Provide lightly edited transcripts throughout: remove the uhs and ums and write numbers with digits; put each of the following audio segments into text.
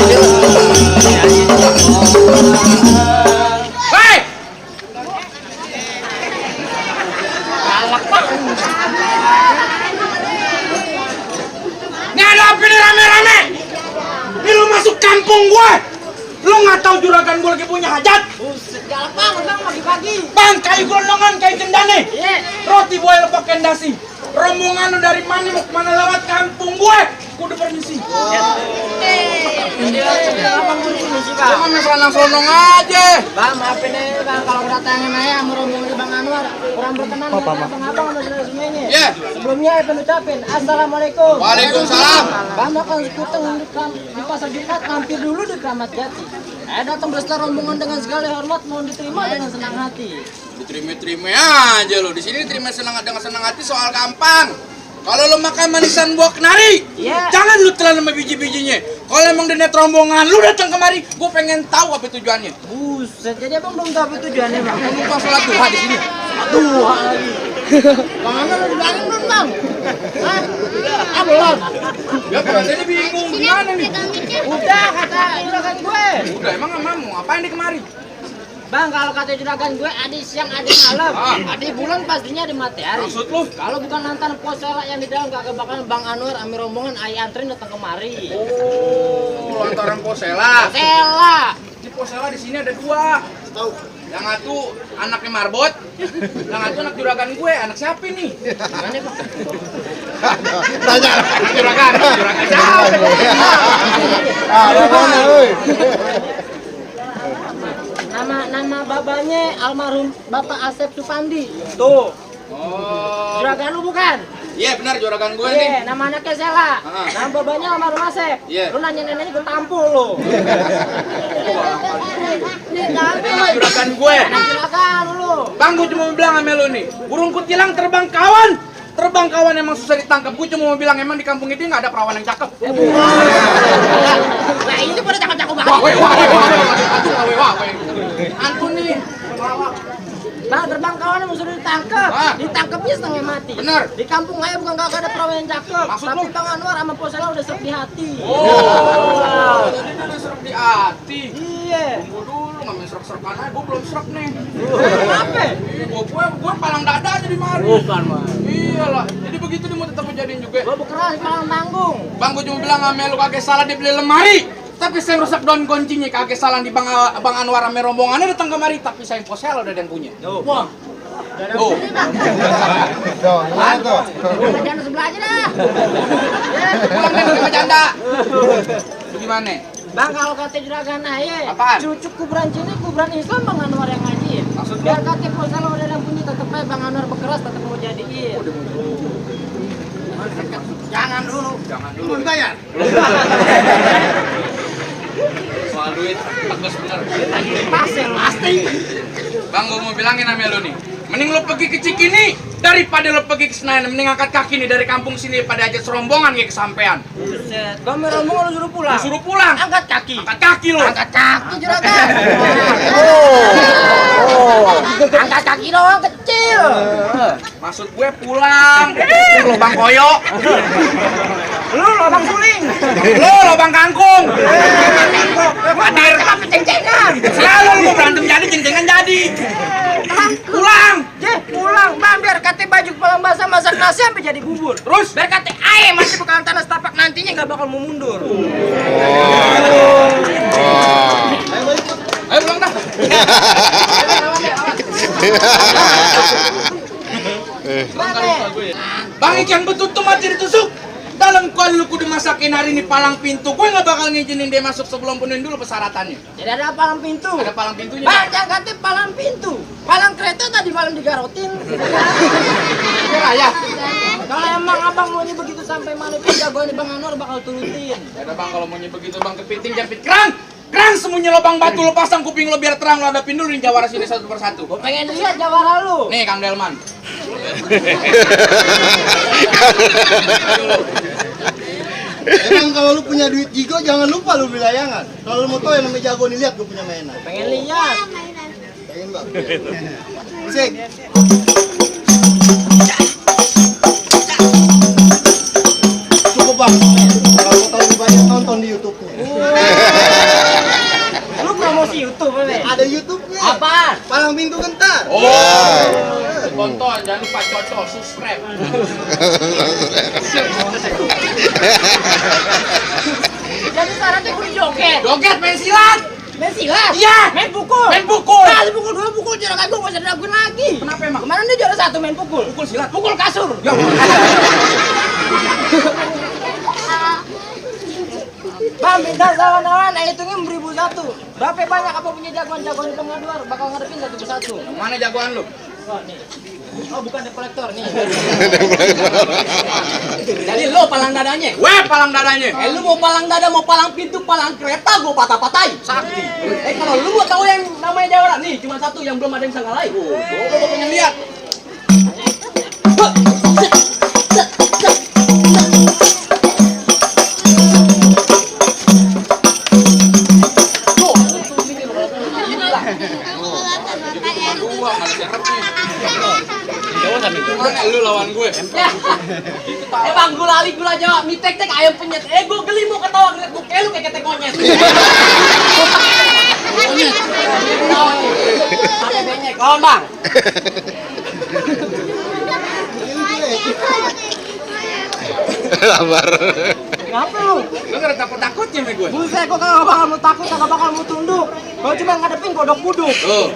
Hei! Ini ada apa nih rame-rame? Ini lu masuk kampung gue. Lu nggak tahu juragan gue lagi punya hajat? Buset, galak banget bang pagi-pagi. Bang, kayu gelondongan, kayu cendane. Iya. Roti boy pakai dasi. Rombongan lu dari mana mau kemana lewat kampung gue? Kudu permisi. Jadi abang mau sih bang. Jangan masalah selonong aja. Bang maafin deh bang kalau kedatangan saya sama rombongan Bang Anwar kurang berkenan dengan abang-abang sama saudara semuanya. Iya. Sebelumnya saya ucapin assalamualaikum. Waalaikumsalam. Bang makan sekuteng di pasar Jumat mampir dulu di Kramat Jati. Saya datang beserta rombongan dengan segala hormat mohon diterima dengan senang hati. Diterima-terima aja lo. Di sini terima dengan senang hati soal gampang. Kalau lo makan manisan buah kenari, jangan lu telan sama biji-bijinya. Kalau emang dia rombongan, lu datang kemari, gue pengen tahu apa tujuannya. Buset, jadi abang belum tahu apa tujuannya bang. Kamu bukan sholat duha di sini. Duha lagi. Bang Anwar udah bilangin belum bang? Hah? Ah belum. Ya kan, jadi bingung gimana nih? Udah kata juragan gue. Udah emang nggak mau, ngapain di kemari? Bang kalau kata juragan gue ada siang ada malam, ada bulan pastinya ada matahari. Maksud lu? Kalau bukan lantaran posela yang di dalam kagak bakalan Bang Anwar ambil rombongan ayah anterin datang kemari. Oh, lantaran posela. Posela. Di posela di sini ada dua. Tahu? Yang satu anaknya Marbot, yang satu anak juragan gue. Anak siapa nih? Gimana Bang? Tanya. Juragan siapa? Nama babanya almarhum Bapak Asep Supandi. Tuh. Oh. Juragan lu bukan? Iya benar juragan gue Iya, nih. nama anaknya Sela. Nama babanya almarhum Asep. Iya. Lu nanya neneknya gue tampol lu. Ini juragan gue. Juragan lu. Bang, gue cuma mau bilang sama lu nih, burung kutilang terbang kawan. Terbang kawan emang susah ditangkap. Gue cuma mau bilang emang di kampung ini nggak ada perawan yang cakep. Nah ini pada cakep-cakep banget. Wah, Antun nih. Bang terbang kawan yang sudah ditangkap. Ditangkapnya setengah mati. Bener. Di kampung saya bukan kagak ada perawan yang cakep. Maksud tapi lu? Bang Anwar sama Posela udah serap di hati. Oh, jadi dia udah serap di hati. Iya. Tunggu dulu, nggak main serap-serapan aja. Gue belum serap nih. Kenapa? Gue palang dada aja di mari. Bukan Bang. Iyalah. Jadi begitu dia mau tetap menjadiin juga. Gua bekeras di palang tanggung. Bang, gue cuma bilang sama lu kagak salah dia beli lemari. Tapi saya rusak daun kuncinya, kagak salah di Bang Anwar sama rombongannya datang kemari. Tapi saya Posela udah ada yang punya. Wah. Oh. Jangan sebelah aja dah. Pulang deh sama janda. Gimana? Bang kalau kata juragan aye, Apaan? cucuk kuburan Cina, kuburan Islam Bang Anwar yang ngajiin. Maksud lu? Biar kata Posela udah ada yang punya tetep aja Bang Anwar bekeras tetep mau jadiin. Jangan dulu. Belum bayar. Soal duit, bagus bener. Pasti. Bang, gue mau bilangin sama lu nih. Mending lu pergi ke Cikini daripada lu pergi ke Senayan. Mending angkat kaki nih dari kampung sini pada aja serombongan kayak kesampean. Buset, gua mau rombongan lu suruh pulang. Lu suruh pulang. Angkat kaki. Angkat kaki lu. Angkat kaki juragan. Angkat kaki doang kecil. Maksud gue pulang. Lu lobang koyok. Lu lubang suling. Lu lobang kangkung. Hadir apa ceng-cengan. Selalu lu berantem jadi jeng-jengan jadi. Pulang. Pulang bang biar kate baju kepala basah masak nasi sampai jadi bubur. Terus Biar kate aye masih bakalan tanah setapak nantinya nggak bakal mau mundur. ayo pulang dah. Bang ikan betutu mati ditusuk. Dalam kuali lu kudu masakin hari ini palang pintu. Gue nggak bakal ngizinin dia masuk sebelum penuhin dulu persyaratannya. Jadi ada palang pintu. Ada palang pintunya. Bang jangan kate palang pintu. Palang kereta tadi malam digarotin. Ya. Kalau emang abang maunya begitu sampai mana pun jagoan Bang Anwar bakal turutin. Ya udah bang, kalau maunya begitu bang kepiting jepit keran. Keran semuanya lubang batu lo pasang kuping lo biar terang lo hadapin dulu nih jawara sini satu persatu. Gue pengen lihat jawara lu. Nih Kang Delman. Emang kalau lu punya duit jigo jangan lupa lu beli layangan. Kalau lu mau tahu yang namanya jago nih lihat gue punya mainan. Pengen lihat. Pengen bang. Musik. Cukup bang. Kalau mau tahu lebih banyak nonton di YouTube-nya. Ada YouTube-nya. Apa? Palang pintu gentar. Tonton, jangan lupa cocok, subscribe. Jadi sekarang tuh kudu joget. Joget main silat. Main silat? Iya. Main pukul? Main pukul. Nah, pukul 2 pukul juara kagak gak usah diraguin lagi. Kenapa emang? Kemarin dia juara 1 main pukul. Pukul silat. Pukul kasur. Ya. Bang, minta kawan-kawan, hitungnya 1001. Berapa banyak apa punya jagoan-jagoan di tengah luar bakal ngadepin satu persatu. Mana jagoan lu? Oh, nih. Oh, bukan dep kolektor nih. Jadi lo palang dadanya. Palang dadanya. Lu mau palang dada, mau palang pintu, palang kereta, gua patah-patahin. Sakti. Kalau lu mau tahu yang namanya jawara nih, cuma satu yang belum ada yang bisa ngalahin. Gua pengen lihat. Lu lawan gue. Bang, gula ali gula Jawa, mie tek-tek ayam penyet. Gue geli mau ketawa ngeliat gue kayak lu kayak ketek monyet. Pakai benyek, lawan bang. Labar. Ngapa lu? Lu gak ada takut-takutnya sama gue. Buset, kok kagak bakal mau takut, kagak bakal mau tunduk. Kalau cuma ngadepin kodok buduk. Tuh,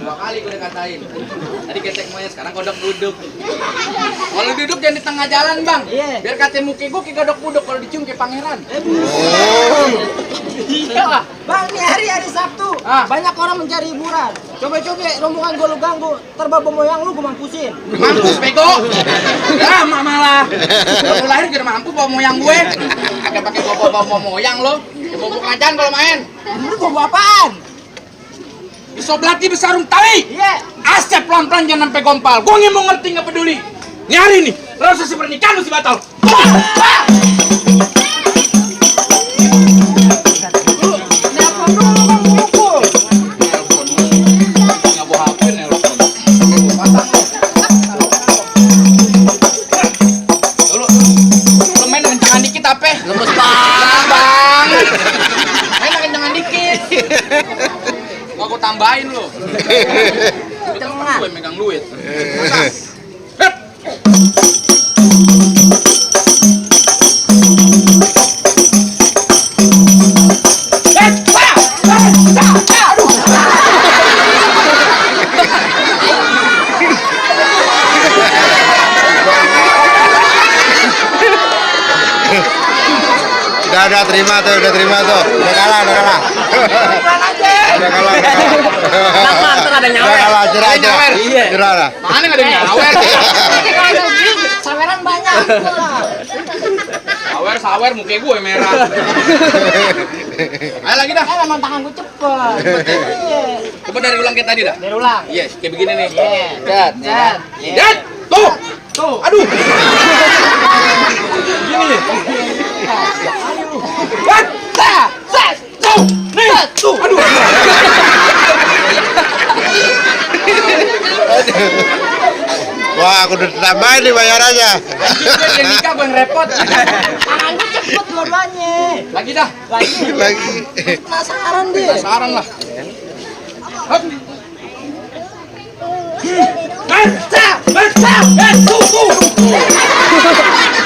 2 kali gue udah katain. Tadi ketek monyet, sekarang kodok duduk. Kalau duduk jangan di tengah jalan, Bang. Iya. Biar kata muka gue kayak kodok duduk kalau dicium kayak pangeran. Iya lah. Bang, ini hari Sabtu. Banyak orang mencari hiburan. Coba-coba rombongan gue lu ganggu. Terbabo moyang lu gue mampusin. Mampus, bego. Ya, malah. Kalau lahir gak mampu bawa moyang gue. Agak pakai bawa moyang lo. Ya bawa kacan kalau main. Lu bawa apaan? Isoblati besarung tali. Iya. Asep pelan-pelan jangan sampai gompal. Gue nggak mau ngerti nggak peduli. Ini hari nih, resepsi pernikahan lu si batal. Nelpon dulu bang, mukul. Nggak bawa HP nelpon. Lu main kencangan dikit apa? Lemes banget. Bang. Main kencangan dikit. Gua aku tambahin lu. Tengah. Gue megang duit. Udah terima tuh, udah kalah. Udah kalah. Ntar ada nyawer. Udah kalah, cerah. Iya. Cerah lah. Mana nggak ada nyawer? Saweran banyak. Sawer muka gue merah. Ayo lagi dah. Emang tangan gue cepet. Iya. Coba dari ulang kayak tadi dah. Dari ulang. Yes, kayak begini nih. Iya. Lihat. Iya. Lihat. Tuh. Tuh. Aduh. Gini nih. Lihat. Tuh. Nih. Tuh. Aduh. Wah, aku udah tambahin nih bayarannya. Yang nikah gue yang repot. Tangan gue cepet dua-duanya. Lagi dah. Lagi. Penasaran dia. Saran lah. Hop. Baca. Tuh.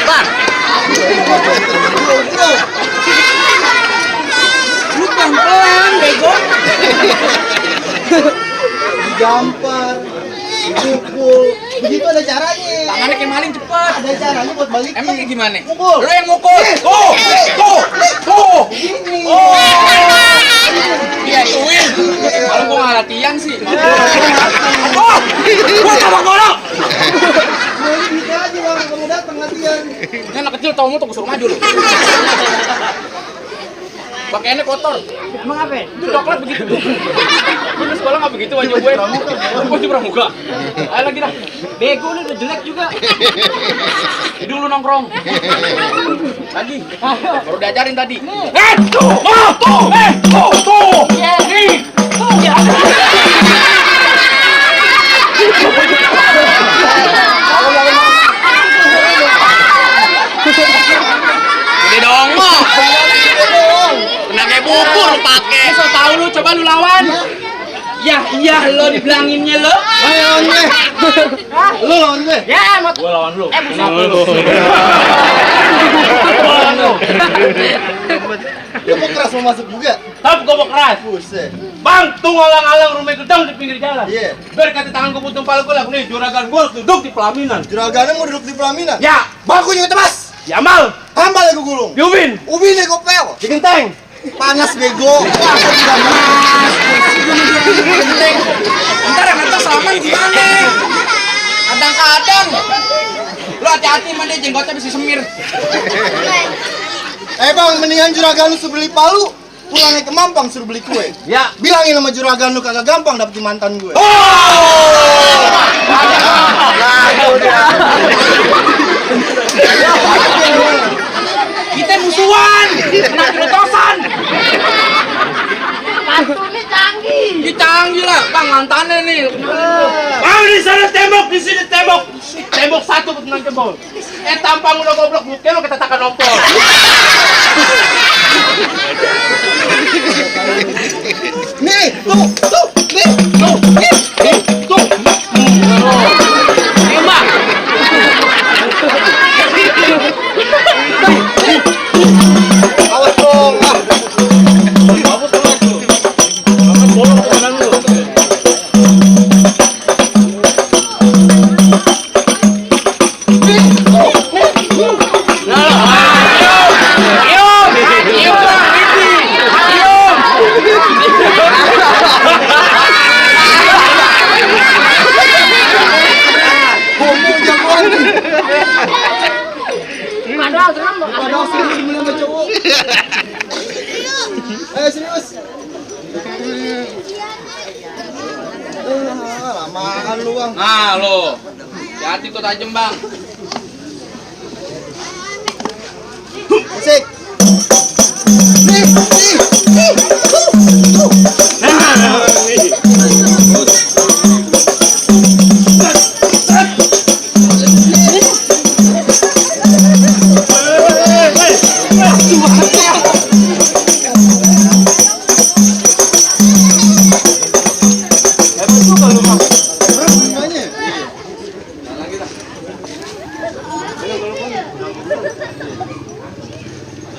Bang. Lu pelan-pelan, bego. Digampar, dipukul. Begitu ada caranya. Tangannya kayak maling cepet. Ada caranya buat balikin. Emang kayak gimana? Mukul. Lu yang mukul. Tuh. Gini. Oh. Dia ituin. Kalau gua nggak latihan sih. Oh. Gua sama golok. Mau ini aja orang kamu datang latihan. Ini anak kecil tau mau tuh suruh maju lu. Pakaiannya kotor. Emang apa? Itu coklat begitu tuh. Gue di sekolah nggak begitu aja gue. Gue pramuka. Ayo lagi dah. Bego lu udah jelek juga. Hidung lu nongkrong. Lagi. Baru diajarin tadi. Tuh. Nih. Gede dong mah. Kena kayak buku lu pake. So tau lu, coba lu lawan. Ya iya lo dibilanginnya lo. Ayo lawan gue. Lu lawan gue. Ya, mot. Gua lawan lu. Kenapa lu? Gua lawan lu. Lu mau keras mau masuk juga? Tapi gua mau keras. Buset. Bang, tung alang-alang rumah gedang di pinggir jalan. Iya. Biar kata tangan gua putung pala gua lah. Nih, juragan gua duduk di pelaminan. Juragannya mau duduk di pelaminan. Ya, Bakunya tebas. Yamal, Hambal ya gue gulung. Yubin, Ubi nih gue pel. di genteng. Panas bego. Wah, aku tidak panas. Genteng. Ntar yang ngetes salaman gimana? Kadang-kadang. Lu hati-hati sama dia, jenggotnya bisa semir. Bang, mendingan juragan lu suruh beli palu. Pulangnya ke Mampang suruh beli kue. Ya. Bilangin sama juragan lu kagak gampang dapetin mantan gue. Kita musuhan, kena kerotosan. Pantunnya canggih. Kita canggih lah, bang mantannya nih. Bang di sana tembok, di sini tembok. Tembok satu tenang jebol. Tampang udah goblok, mungkin lo kita takkan nompol. Nih, tuh, nih, tuh. Tembak. Awas dong. Padahal serius bener sama cowok. Ayo serius. Lamaan lu bang. Nah lo, hati kok tajem bang. Musik. Nih.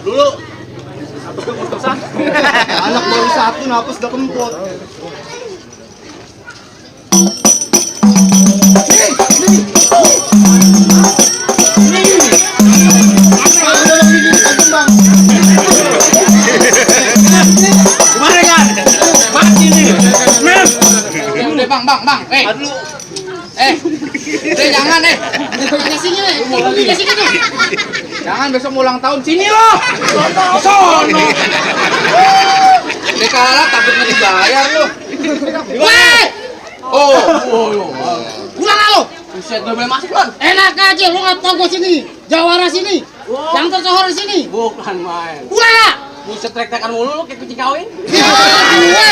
Dulu. Anak baru satu napas udah kempot. Gimana kan? Mati nih. Udah bang. Udah jangan Jangan besok mau ulang tahun sini loh. Sono. Udah kalah takut nggak dibayar lo. Weh, Pulang lo. Buset, gak boleh masuk kan? enak aja lu nggak tahu gua sini. Jawara sini. Yang tersohor sini. Bukan main. Pulang. Buset trek-trekan mulu lo kayak kucing kawin. Gue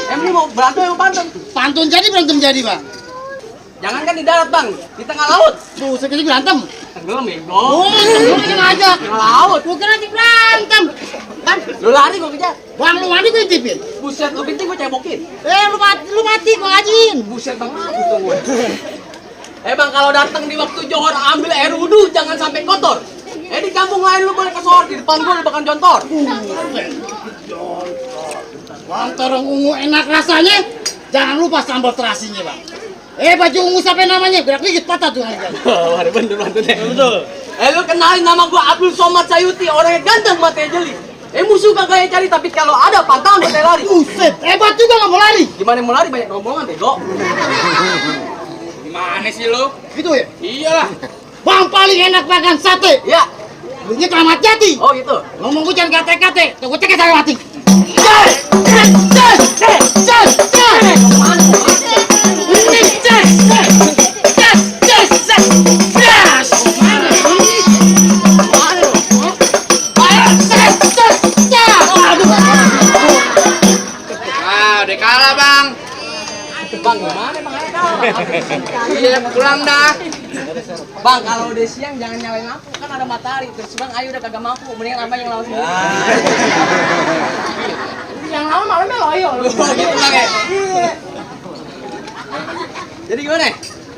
Emang mau berantem emang pantun? pantun jadi berantem jadi, Bang. Jangan kan di darat bang, di tengah laut. Buset jadi berantem. Tenggelam bego. Oh, lu yang ngajak. Tengah laut. Gua kira di berantem. Kan Lu lari gua kejar. Bang lu mandi gua intipin. Buset, lu penting gua cebokin. Lu mati gua ngajin. Buset bang, mampus dong gue. Bang, kalau datang di waktu johor ambil air wudhu, jangan sampai kotor. Di kampung lain lu boleh kesohor, di depan gua lu bakal jontor. Bang terong ungu enak rasanya. Jangan lupa sambal terasinya, Bang. Baju ungu siapa namanya? Gerak dikit patah tuh harga. Wah, bener deh. Betul. Lu kenalin nama gua Abdul Somad Sayuti, orangnya ganteng matanya jeli. Musuh kagak cari, tapi kalau ada pantangan buat lari. Buset, hebat juga nggak mau lari. Gimana mau lari, banyak rombongan bego. Gimana sih lu? Gitu ya? Iyalah. Bang paling enak makan sate. Ya. Belinya Keramat Jati. Oh gitu. Ngomong gue jangan kate-kate. Tuh gue cek saya mati. Udah kalah bang. Bang gimana bang? Iya pulang dah. Bang kalau udah siang jangan nyalain lampu kan ada matahari. Terus bang ayo udah kagak mampu. Mendingan abang yang lawan sendiri. Yang lama malamnya ayo. Gitu Bang ya. Iya. Jadi gimana?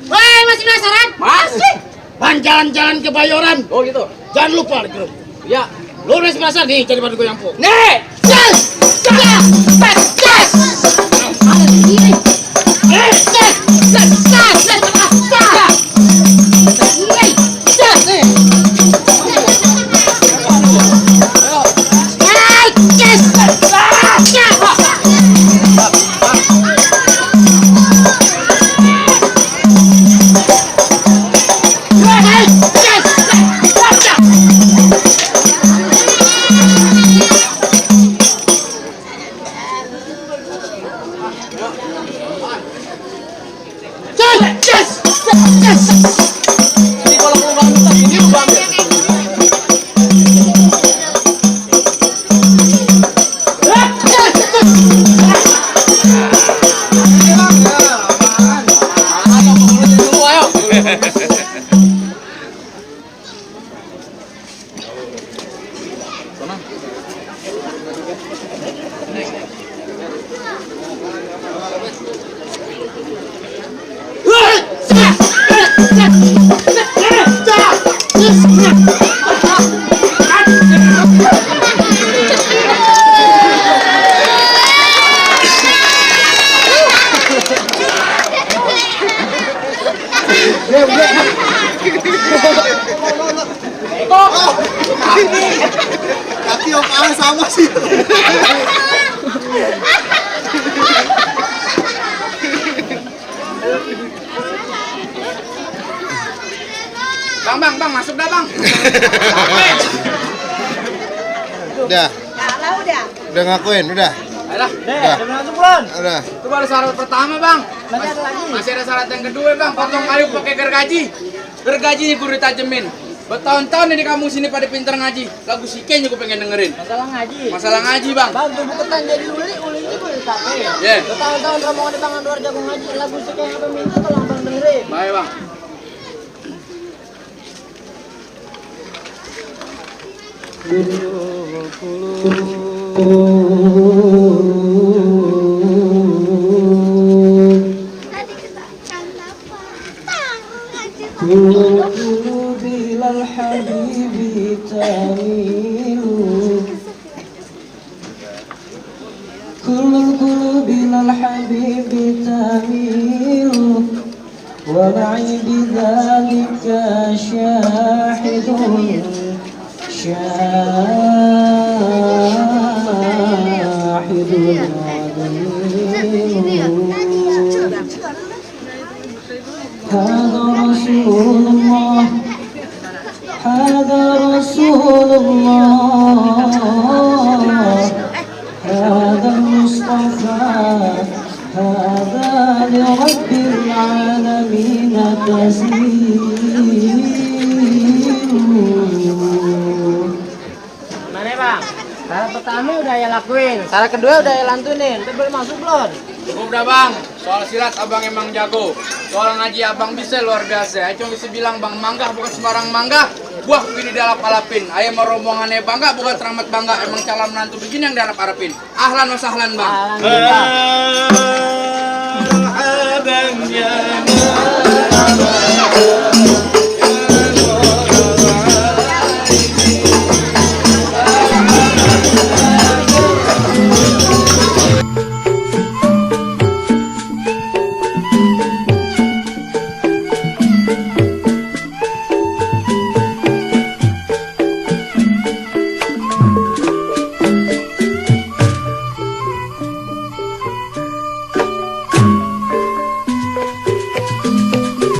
Woi, masih penasaran? Masih. Bang, jalan-jalan ke Bayoran. Oh gitu. Jangan lupa di grup. Ya. Lu udah penasaran nih cari bantu gue yang pu. Nih. Jadi kalau mau bang minta ini lu bang. Kaki Om Ang sama sih. Bang, masuk dah bang. Udah. Udah ngakuin, udah. Ayolah. Udah. Masuk bulan. Udah. Itu baru syarat pertama bang. Masih ada lagi. Masih ada syarat yang kedua bang. Potong kayu pakai gergaji. Gergajinya kudu ditajemin. Bertahun-tahun di kampung sini pada pintar ngaji. Lagu si Ken juga pengen dengerin. Masalah ngaji. Masalah ngaji bang. Bang, tuh buketan jadi uli itu boleh capek. Ya. Bertahun-tahun rombongan di Bangan Luar jago ngaji, lagu sih kayak apa minta tolong bang dengerin. Baik bang. Bilal habibi tamilu Kulul bilal habibi tamilu Wa ma'i bidhalika syahidun Syahidun هذا رسول الله هذا رسول الله هذا المصطفى هذا لرب العالمين تسليم Mana bang? Syarat pertama udah ya lakuin, syarat kedua udah ya lantunin, tapi boleh masuk belum? Cukup dah bang. Soal silat abang emang jago. Soal ngaji abang bisa luar biasa. Cuma bisa bilang bang manggah bukan sembarang manggah. Buah begini dialap-alapin. Ayam rombongannya bangga bukan teramat bangga. Emang calon menantu begini yang diharap-harapin. Ahlan wa sahlan bang. Alhamdulillah.